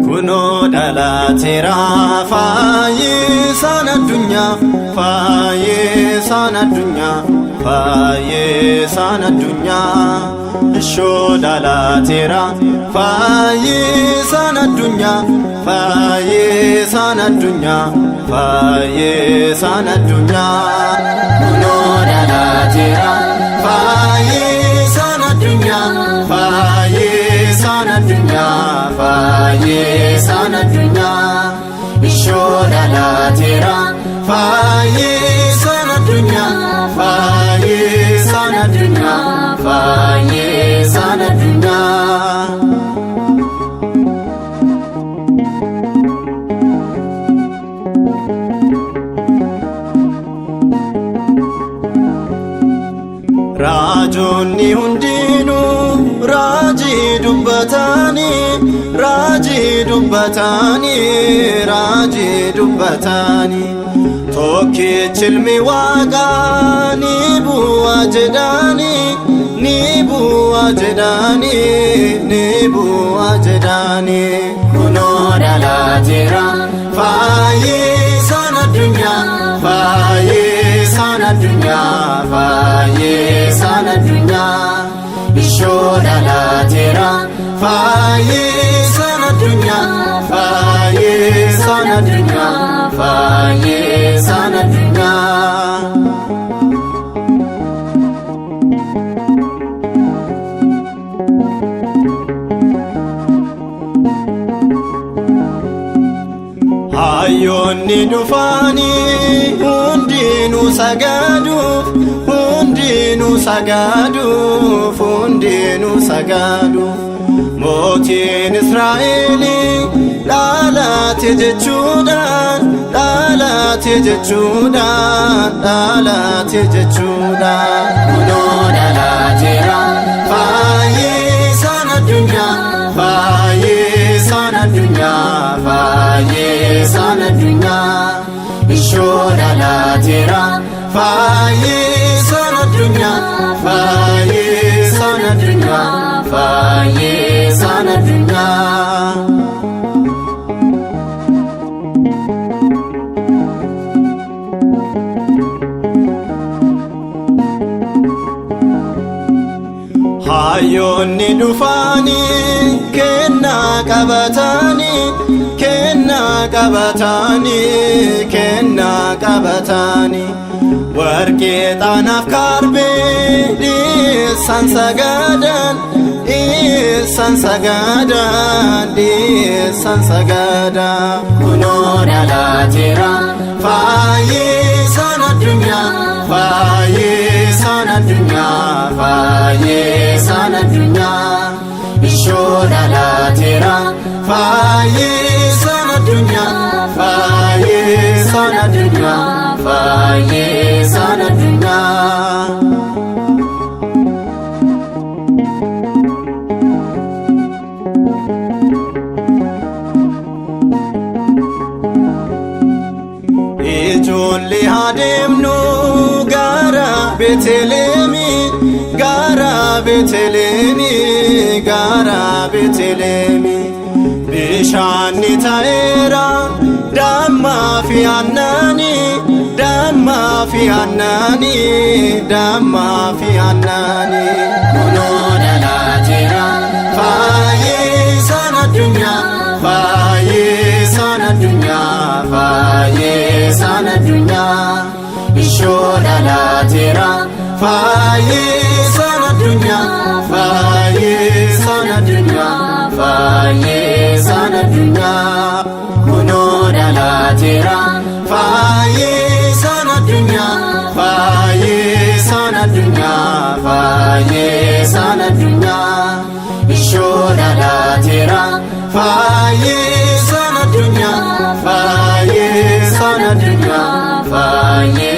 Kunoo dhalateera fayyisaan addunyaa, fayyisaan addunyaa, fayyisaan addunyaa. Ishoo dhalateera fayyisaan addunyaa, fayyisaan addunyaa, fayyisaan addunyaa. Kunoo dhalateera fayyisaan addunyaa, fayyisaan addunyaa, fayyisaan addunyaa. Ishoo dhalateera fayyisaan addunyaa, fayyisaan addunyaa, fayyisaan addunyaa. Raajonni hundinuu raajii dubbatanii, raajii dubbatanii, raajii dubbatanii. Tokkichi ilmi waaqaa ni bu'a jedhanii, ni bu'a jedhanii, ni bu'a jedhanii. Kunoo dhalateera fayyisaan addunyaa, fayyisaan addunyaa, fayyisaan addunyaa. Ishoo dhalateera fayyisaan addunyaa, fayyisaan addunyaa, fayyisaan addunyaa. Hayyoonni dhufanii hundinuu sagaduuf, hundinuu sagaduuf, hundinuu sagaduuf. Mootiin Israa'elii dhalate jechuudhaan, dhalate jechuudhaan, dhalate jechuudhaan. Kunoo dhalateera fayyisaan addunyaa, fayyisaan addunyaa, fayyisaan addunyaa. Ishoo dhalateera fayyisaan addunyaa, fayyisaan addunyaa, fayyisaan addunyaa. Hayyoonni dhufanii kennaa qabatanii, kennaa qabatanii, kennaa qabatanii. Warqee xaanaaf kaarbee dhiyeessan sagadan, dhiyeessan sagadan, dhiyeessan sagadan. Kunoo dhalateera fayyisaan addunyaa, fayyisaan addunyaa, fayyisaan addunyaa. Ishoo dhalateera fayyisaan addunyaa, fayyisaan addunyaa, fayyisaan addunyaa. Ijoollee adeemnu gara Beeteleemi, gara Beeteleemi, gara Beeteleemi. Bishaanni ta'eera dammaa fi aannanii, dammaa fi aannanii, dammaa fi aannanii. Kunoo dhalateera fayyisaan addunyaa, fayyisaan addunyaa, fayyisaan addunyaa. Ishoo dhalateera fayyisaan addunyaa, fayyisaan addunyaa, fayyisaan addunyaa. Kunoo dhalateera fayyisaan addunyaa, fayyisaan Addunyaa, fayyisaan addunyaa, ishoo dhalateera. Fayyisaan addunyaa, fayyisaan addunyaa, fayyisaan.